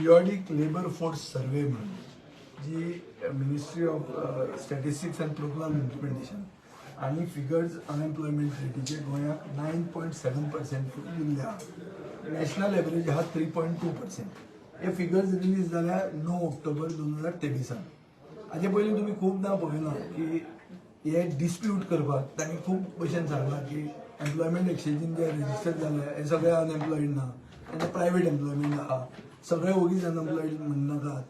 पिरियॉडीक labour force survey म्हणून जी Ministry of Statistics and Programme Implementation आणि फिगर्स अनएम्प्लॉयमेंट रेटीचे गोंयाक 9.7% उरले आहा. नॅशनल एवरेज आहा 3.2%. हे फिगर्स रिलीज जाल्या 9 ऑक्टोबर 2023. हाजे पयलीं तुमी खुबदां पळयलां की हे डिस्प्यूट करपाक तांणी खूब भशेन सांगलां की एम्प्लॉयमेंट एक्सचेंजीन जे रजिस्टर जाले हे सगळे अनएम्प्लॉयड ना, तांचे प्रायवेट एम्प्लॉयमेंट आहा, सगळे ओगीच अनएम्प्लॉयड म्हणनाकात.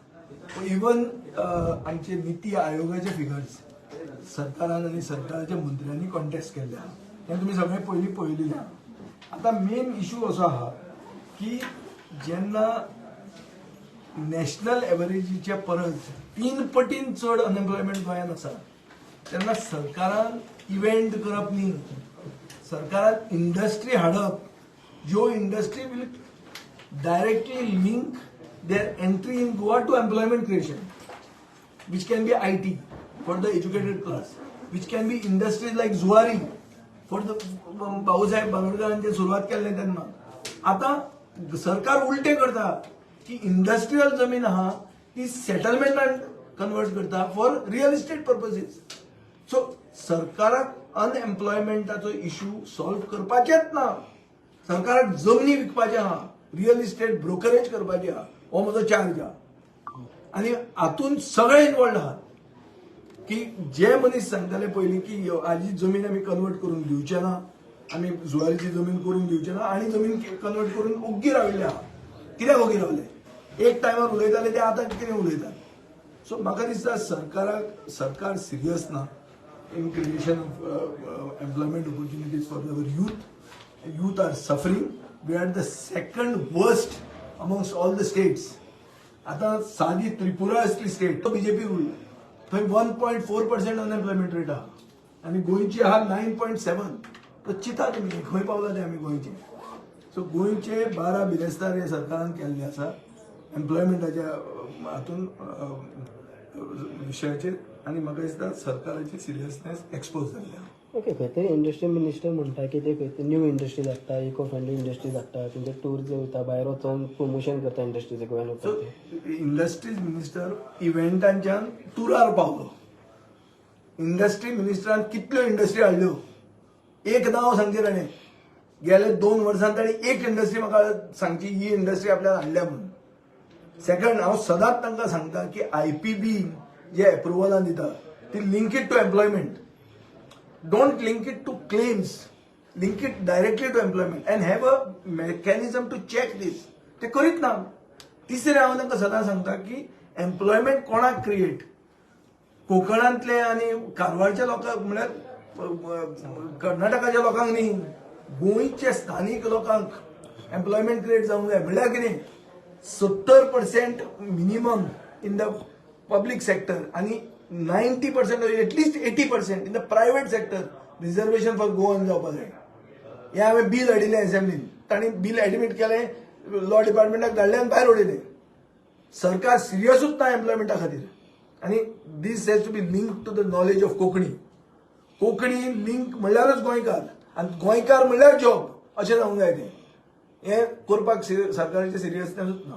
इवन आमचे निती आयोगाचे फिगर्स सरकारान आनी सरकाराच्या मंत्र्यांनी कॉन्टेस्ट केल्ले आहा. हें तुमी सगळें पयलीं पळयलेलें आहा. आतां मेन इशू असो आहा की जेन्ना नॅशनल एवरेजीच्या परस तीन पटीन चड अनएम्प्लॉयमेंट गोंयांत आसा, तेन्ना सरकारान इव्हेंट करप न्ही, सरकारान इंडस्ट्री हाडप, ज्यो industry will directly link their entry in Goa to employment creation, which can be IT for the educated class, which can be industries like Zuari for the Bhausaheb बांदोडकरांचे सुरवात केल्ले तेन्ना. आतां सरकार उलटे करता की इंडस्ट्रियल जमीन आहा ती सेटलमेंटान कन्वर्ट करता for real estate purposes. So सरकाराक अनएम्प्लॉयमेंटाचो इशू सॉल्व करपाचेच ना. सरकाराक जमनी विकपाचे आहा, रियल इस्टेट ब्रोकरेज करपाचे आहा, हो म्हजो चार्ज आहा. आनी हातून सगळे इनवॉल्ड आहात की जे मनीस सांगताले पयलीं की हाजी जमीन आमी कन्वर्ट करून दिवचे ना, आमी जुवारीची जमीन करून दिवचे ना, आनी जमीन कन्वर्ट करून ओग्गी राविल्ले आहा. कित्याक ओग्गी रावले? एक टायमार उलयताले ते आतां कितें उलयतात? सो म्हाका दिसता सरकाराक, सरकार सिरियस ना in creation of employment opportunities for our youth. Youth are suffering. We are the second worst amongst all the states. आता सादी त्रिपुरा असली स्टेट, तो बीजेपी रूल, थंय 1.4% unemployment rate आहा आनी गोंयची आहा 9.7. तर चिंता तुमी खंय पावला ते आमी गोंयचे. सो गोंयचे बारा बिरेस्तार हे सरकारान केल्ले आसा एम्प्लॉयमेंटाच्या हातून विशयाचेर आनी म्हाका दिसता सरकाराची सिरियसनेस एक्सपोज जाल्ली आहा. ओके, खंय तरी इंडस्ट्री मिनिस्टर म्हणटा की ते खंय न्यू इंडस्ट्री हाडटा, इको फ्रेंडली इंडस्ट्रीज हाडटा, तेंचे टूर जे वयता, भायर वचोन प्रमोशन करता इंडस्ट्रीज गोंयान सो वचपाचें. इंडस्ट्रीज मिनिस्टर इव्हेंटांच्यान टुरार पावलो. इंडस्ट्री मिनिस्टरान कितल्यो इंडस्ट्री हाडल्यो, एक नांव सांगचें ताणें. गेले 2 वर्सां ताणें एक इंडस्ट्री म्हाका सांगची, ही इंडस्ट्री आपल्याला हाडल्या म्हणून. सेकंड, हांव सदांच तांकां सांगता की आयपीबी जे एप्रुवलां दिता ती link it to employment. Don't link it to claims, link it directly to employment and have a mechanism to check this. ते करीत ना. तिसरें, हांव तांकां सदां सांगता की एम्प्लॉयमेंट कोणाक क्रिएट, कोकणांतले आनी कारवारच्या लोकांक, म्हळ्यार कर्नाटकाच्या लोकांक न्ही, गोंयच्या स्थानीक लोकांक एम्प्लॉयमेंट क्रिएट जावंक जाय. म्हणल्यार कितें, 70% minimum in the public sector आनी 90%, at least 80% in the private sector reservation for Goan जावपा जाय. हें हांवें बील हाडिल्लें असेंब्लीन. तांणी बील एडमीट केलें, लॉ डिपार्टमेंटाक धाडलें आनी भायर उडयलें. सरकार सिरियसूच ना एम्प्लॉयमेंटा खातीर. आनी this has to be link to the knowledge of Konkani. Konkani link म्हणल्यारच गोंयकार आनी गोंयकार म्हणल्यार जॉब, अशें जावंक जाय तें. हें करपाक सरकाराचें सिरियसनेसूच ना.